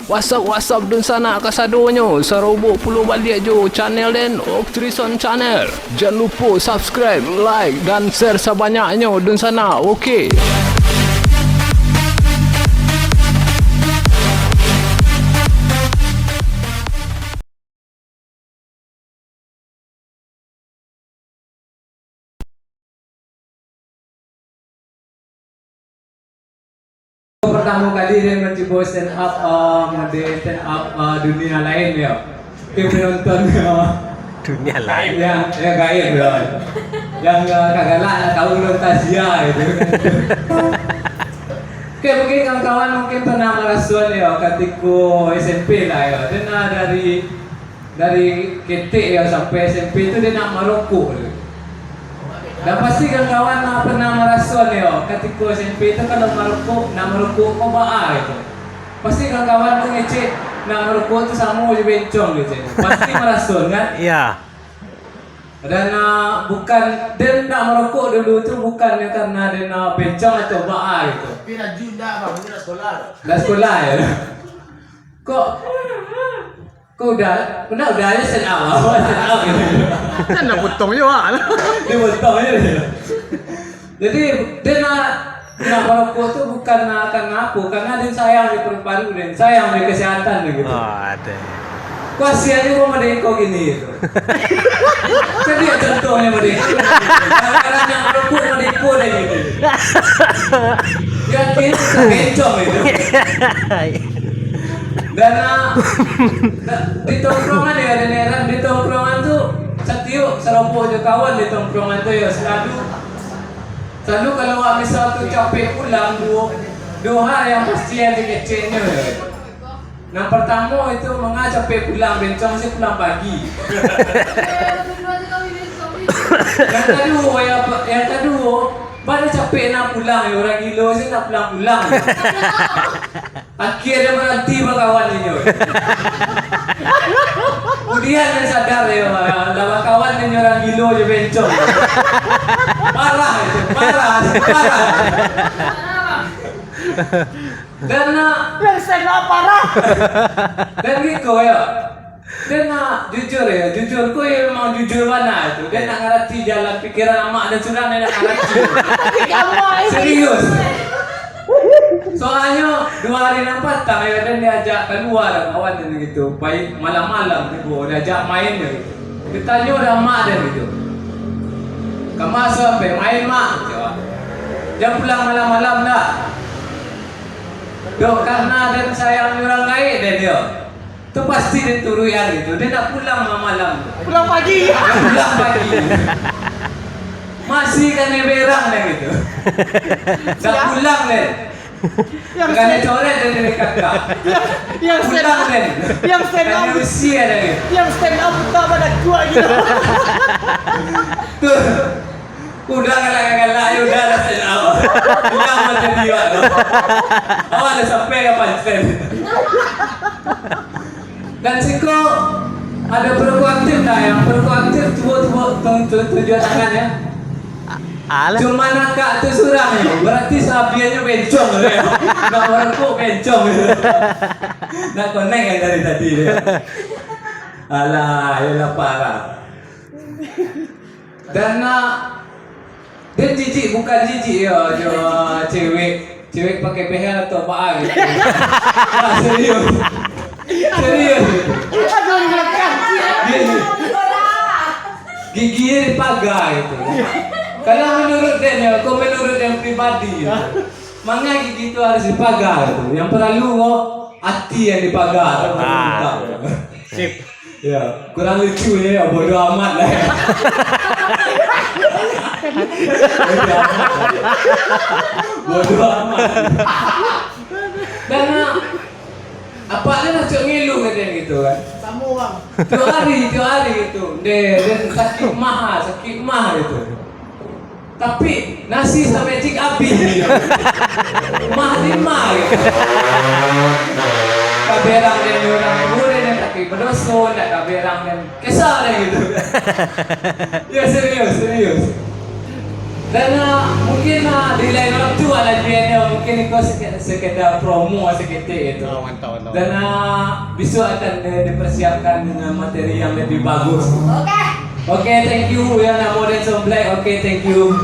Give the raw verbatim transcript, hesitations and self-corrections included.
What's up, what's up, dunsanak kasadonyo? Sarobok pulo baliak jo channel den, Oktrison Channel. Jan lupo subscribe, like, dan share sabanyaknyo, dunsanak. Oke. Pertamo kali den mancubo stand up, ah, mode stand up, ah, dunia lain, yo. Oke, penonton, yo. Dunia lain. Yang, yang gaib, yo. Yang, ah, ka galak lah, tahu belum, tazia gitu. Oke, mungkin kawan-kawan mungkin pernah maraso, yo, katiko S M P lah, yo. Den dari Dari ketek yo sampai S M P tu den nak marokok tu. Dan pasti kawan-kawan lah pernah maraso yo, katiko S M P tu kalau marokok, nak marokok ko baa gitu. Pasti kawan-kawan tu ngecek nak marokok tu samo jo bencong gitu. Pasti maraso kan? Iya. Dan, ah, bukan, den nak marokok dulu tu bukan karena den, ah, bencong atau baa gitu. Tapi rajin dah, Bang. Ini dah sekolah dah. Dah sekolah yo. Kok Kok udah, kok udah, udah aja stand up, awak stand up gitu. Kan dah potong je, Wak. Dia potong je dia. Jadi, dia nak, nak marokok tu bukan nak, karena apa? Karena dia sayang dia paru-paru dia, sayang dia kesehatan dia gitu. Oh, ada. Kasihan juga sama Deko gini gitu. Jadi, contohnya sama Deko. Kadang-kadang nak marokok sama Deko dia gitu. Ya, akhirnya kita bencong gitu. Dan, ah, da-, di tongkrongan yo, den heran, di tongkrongan tu satiok sarobok jo kawan di tongkrongan tu yo, salalu, salalu kalau awak misal tu capek pulang, duo, duo hal yang pasti yang dikeceknyo yo. Nan partamo itu, manga capek pulang, bencong se pulang pagi. Yang kaduo, yang, yang kaduo, baa capek nak pulang yo, urang gilo se nak pulang-pulang. Akhirnya baranti bakawan inyo. Kemudian nan sadar yo, lah bakawan inyo urang gilo jo bencong. Parah itu, parah, parah. Dan, ah, Yang stand up parah. Dan giko yo. Den nak jujur yo, jujur ko yo memang jujur bana tu. Den nak ngarati jalan pikiran amak den surang, den nak ngarati. Tapi gamak, eh. Serius. Soalnyo duo hari nan patang yo, den diajak kalua kawan den gitu. Pai malam-malam tibo, diajak main yo gitu. Ditanyo dek amak den gitu. "Kama sampai main, Mak?" Jawab. "Jan pulang malam-malam dah." Dok, karena den sayang urang gaek den yo. Tu pasti den turuikan gitu. Den nak pulang malam-malam tu. Pulang pagi. Pulang pagi. Masih kanai berang den gitu. Nak pulang den. Yang kanai stand-, coret den dari kakak. Yang, yang stand-, pulang den. Yang stand up. Kanai usia den gitu. Yang stand up tak pada kuat gitu. Tu. Udah galak-galak, yo udah lah stand up. Udah lah jadi awak tu. Awak lah sampai ka punchline. Dan siko ado perokok aktif dah, yang perokok aktif cubo, cubo tun-, tun-, tunjuak tangan yo. Alah. Cuman akak tu surang yo. Berarti sabianyo bencong tu yo. Nak merokok bencong tu. Nak connect yang dari tadi tu. Alah, yo lah parah. Dan nak, den jijik, bukan jijik yo, jo cewek, cewek pakai behel atau baa gitu. Nah, serius. Serius. Aduh, di belakang. Gigi. Gigi di pagar gitu. Kalau menurut den yo, kok menurut den pribadi gitu. Manga gigi tu harus di pagar gitu. Yang perlu kok hati yang di pagar. Ah. Sip. Ya, kurang lucu ya, bodoh amat lah. Bodoh amat. Bodoh amat. Dan, ah, apak ni macam ngilu ka den gitu kan. Samo, Bang. Tiap hari, tiap hari gitu. Den, den sakik mah, sakik mah gitu. Tapi, nasi sampai cik abih. Mah lima gitu. Kaberang den urang gurih, den tapi berdoso, ndak kaberang den kesal den gitu. Ya, serius, serius. Dan ah, mungkin ah, di lain waktu lah Juan yo, mungkin iko seke- sekedar promo saketek gitu. Oh, mantap, mantap. Dan ah, besok akan di- dipersiapkan dengan materi yang lebih bagus. Oke. Oke, thank you ya, namo dan Black. Oke, thank you.